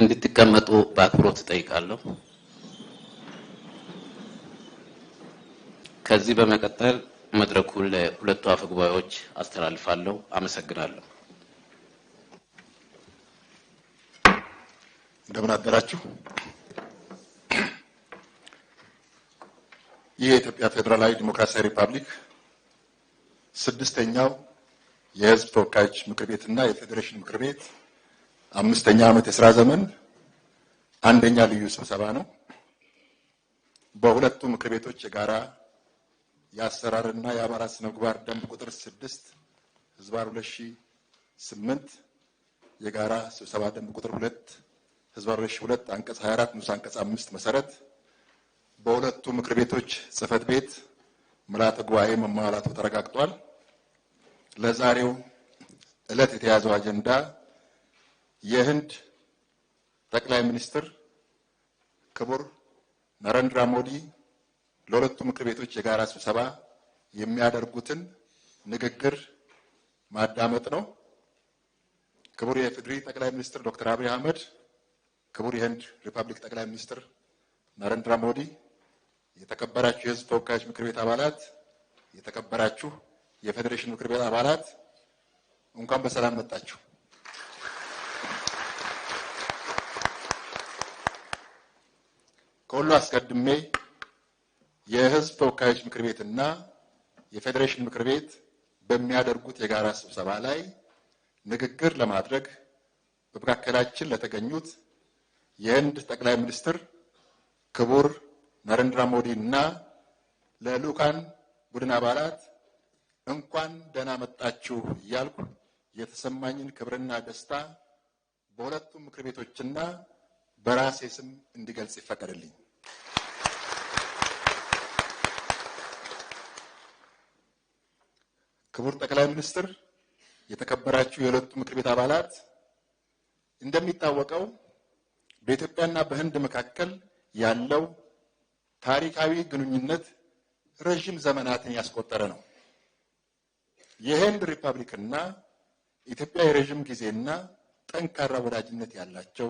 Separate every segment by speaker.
Speaker 1: እንድትቀመጡ በአክብሮት እጠይቃለሁ። ከዚህ በመቀጠል መድረኩን ለሁለቱ አፈ ጉባኤዎች አስተላልፋለሁ። አመሰግናለሁ።
Speaker 2: እንደምን አደራችሁ። ይህ የኢትዮጵያ ፌዴራላዊ ዲሞክራሲያዊ ሪፐብሊክ ስድስተኛው የሕዝብ ተወካዮች ምክር ቤትና የፌዴሬሽን ምክር ቤት 5ኛ ዓመት የስራ ዘመን አንደኛ ልዩ ስብሰባ ነው። በሁለቱ ምክር ቤቶች የጋራ የአሰራርና የአባላት ስነ ምግባር ደንብ ቁጥር 6/2008 የጋራ ስብሰባ ደንብ ቁጥር 2/2002 አንቀጽ 24 ንዑስ አንቀጽ 5 መሰረት በሁለቱ ምክር ቤቶች ጽሕፈት ቤት ምልዓተ ጉባኤ መሟላቱ ተረጋግጧል። ለዛሬው ዕለት የተያዘው አጀንዳ የህንድ ጠቅላይ ሚኒስትር ክቡር ናሬንድራ ሞዲ ለሁለቱ ምክር ቤቶች የጋራ ስብሰባ የሚያደርጉትን ንግግር ማዳመጥ ነው። ክቡር የኢፌዴሪ ጠቅላይ ሚኒስትር ዶክተር አብይ አህመድ፣ ክቡር የህንድ ሪፐብሊክ ጠቅላይ ሚኒስትር ናሬንድራ ሞዲ፣ የተከበራችሁ የህዝብ ተወካዮች ምክር ቤት አባላት፣ የተከበራችሁ የፌዴሬሽን ምክር ቤት አባላት እንኳን በሰላም መጣችሁ። ከሁሉ አስቀድሜ የህዝብ ተወካዮች ምክር ቤትና የፌዴሬሽን ምክር ቤት በሚያደርጉት የጋራ ስብሰባ ላይ ንግግር ለማድረግ በመካከላችን ለተገኙት የህንድ ጠቅላይ ሚኒስትር ክቡር ናሬንድራ ሞዲ እና ለልኡካን ቡድን አባላት እንኳን ደህና መጣችሁ እያልኩ የተሰማኝን ክብርና ደስታ በሁለቱም ምክር ቤቶችና በራሴ ስም እንዲገልጽ ይፈቀድልኝ። ክቡር ጠቅላይ ሚኒስትር፣ የተከበራችሁ የሁለቱ ምክር ቤት አባላት፣ እንደሚታወቀው በኢትዮጵያና በህንድ መካከል ያለው ታሪካዊ ግንኙነት ረዥም ዘመናትን ያስቆጠረ ነው። የህንድ ሪፐብሊክና ኢትዮጵያ የረዥም ጊዜና ጠንካራ ወዳጅነት ያላቸው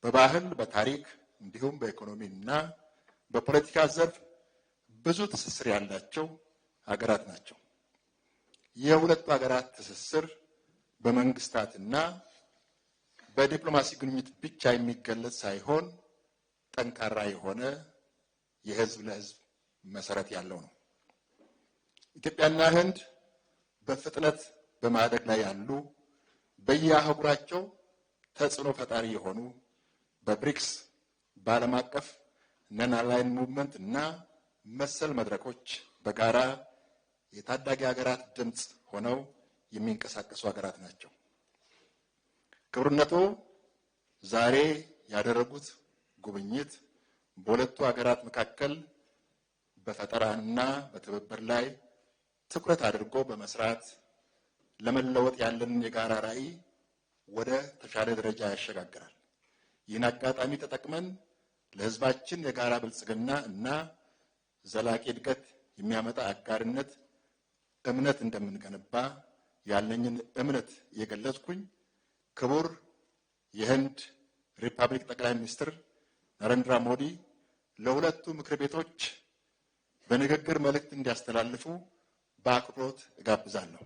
Speaker 2: በባህል፣ በታሪክ እንዲሁም በኢኮኖሚና በፖለቲካ ዘርፍ ብዙ ትስስር ያላቸው ሀገራት ናቸው። የሁለቱ ሀገራት ትስስር በመንግስታትና በዲፕሎማሲ ግንኙነት ብቻ የሚገለጽ ሳይሆን ጠንካራ የሆነ የህዝብ ለህዝብ መሰረት ያለው ነው። ኢትዮጵያና ህንድ በፍጥነት በማደግ ላይ ያሉ፣ በየአህጉራቸው ተጽዕኖ ፈጣሪ የሆኑ፣ በብሪክስ፣ በዓለም አቀፍ Non-Aligned Movement እና መሰል መድረኮች በጋራ የታዳጊ ሀገራት ድምፅ ሆነው የሚንቀሳቀሱ ሀገራት ናቸው። ክቡርነቶ ዛሬ ያደረጉት ጉብኝት በሁለቱ ሀገራት መካከል በፈጠራና በትብብር ላይ ትኩረት አድርጎ በመስራት ለመለወጥ ያለንን የጋራ ራዕይ ወደ ተሻለ ደረጃ ያሸጋግራል። ይህን አጋጣሚ ተጠቅመን ለህዝባችን የጋራ ብልጽግና እና ዘላቂ እድገት የሚያመጣ አጋርነት እምነት እንደምንገነባ ያለኝን እምነት የገለጽኩኝ፣ ክቡር የህንድ ሪፐብሊክ ጠቅላይ ሚኒስትር ናሬንድራ ሞዲ ለሁለቱ ምክር ቤቶች በንግግር መልእክት እንዲያስተላልፉ በአክብሮት እጋብዛለሁ።